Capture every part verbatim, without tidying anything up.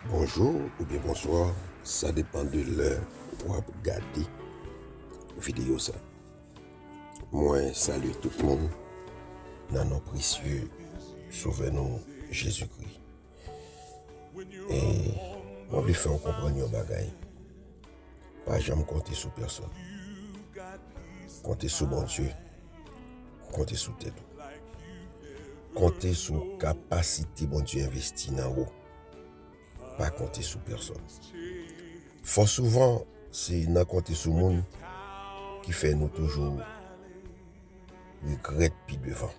Bonjou oubyen bonswa, sa depann de lè w ap gade videyo sa. Mwen salye tout moun nan non presye Sovè nou, Jezikri. E mwen vle fè w konprann yon bagay. Pa janm konte sou pèsonn. Konte sou Bondye. Konte sou tèt ou. Konte sou kapasite Bondye envesti nan ou. Pa konte sou pèsonn. Fò souvan, se nan konte sou moun ki fè nou toujou regrèt pi devan.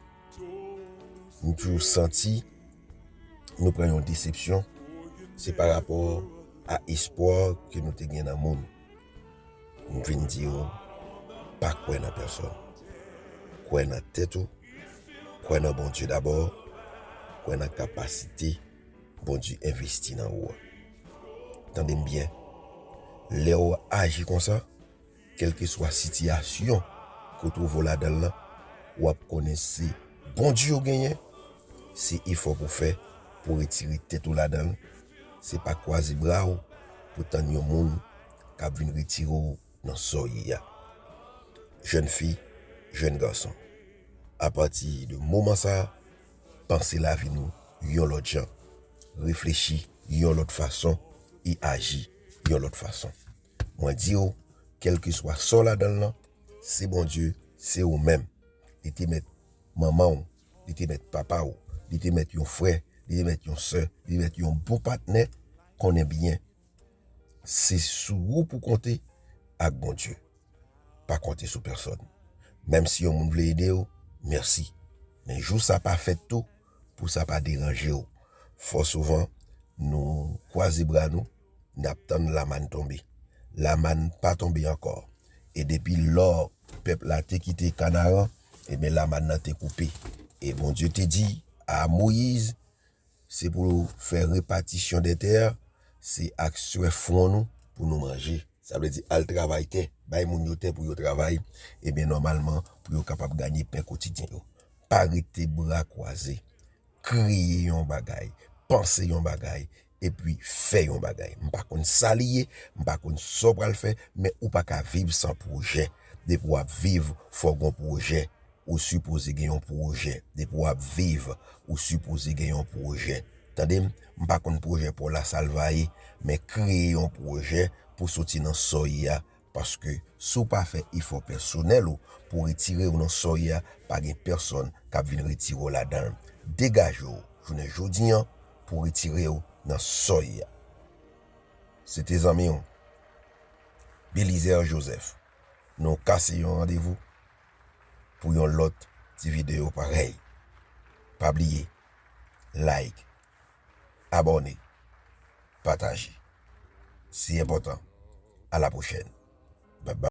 Nou toujou santi nou pran yon desepsyon, se pa rapò a espwa ke nou te gen nan moun. M vin di w, pa kwè nan pèsonn. Kwè nan tèt ou, kwè nan Bondye dabò, kwè nan kapasite Bondye envesti nan ou a. Tande m byen, lè w aji konsa, kèlkeswa sitiyasyon ke w twouve w ladan l lan, w ap konnen se Bondye w genyen, se efò pou w fè pou w retire tèt ou ladan l, se pa kwaze bra w pou w tann yon moun k ap vin retire w nan sa w ye a. Jèn fi, jèn gason, apati de moman sa a, panse lavi nou yon lòt jan, reflechi yon lòt fason e aji yon lòt fason. Mwen di w, kèlkeswa sa w ladan l lan, se Bondye, se ou menm. Li te mèt manman w, li te mèt papa w, li te mèt yon frè, li te mèt yon sè, li te mèt yon bon patnè. Konnen byen, se sou ou pou konte ak Bondye. Pa konte sou pèsonn. Menm si yon moun vle ede w, mèsi. Men jou sa pa fèt tou pou sa pa deranje w. Fò souvan, nou kwaze bra nou, n ap tann lamàn tonbe. Lamàn pa tonbe ankò. E depi lò pèp la te kite Kanaran, ebyen lamàn nan te koupe. E Bondye te di a Moyiz, se pou fè repatisyon dè tè, se ak swè fwon nou pou nou manje. Sa vle di al travay tè, bay moun yo tè pou yo travay, ebyen nòmalman pou yo kapab ganye pen kotidyen yo. Pa rete bra kwaze. Kreye yon bagay, panse yon bagay, epi fè yon bagay. M pa konn sa li ye, m pa konn sa w pral fè, men ou pa ka viv san pwojè. Depi w ap viv, fò w gen yon pwojè. Ou sipoze gen yon pwojè. Depi w ap viv, ou sipoze gen yon pwojè. Tande m, m pa konn pwojè pa w la sa l va ye, men kreye yon pwojè pou soti nan sa w ye a. Paske si w pa fè efò pèsonèl ou pou w retire w nan sa w ye a, pa gen pèsonn k ap vin retire w ladan l. Degaje w jounen jodi an pou w retire w nan sa w ye a. Se te zanmi w, Belizaire Joseph. Nou kase yon randevou pou yon lòt ti videyo parèy. Pa bliye, like, abòne, pataje. Se enpòtan. A la pwochèn.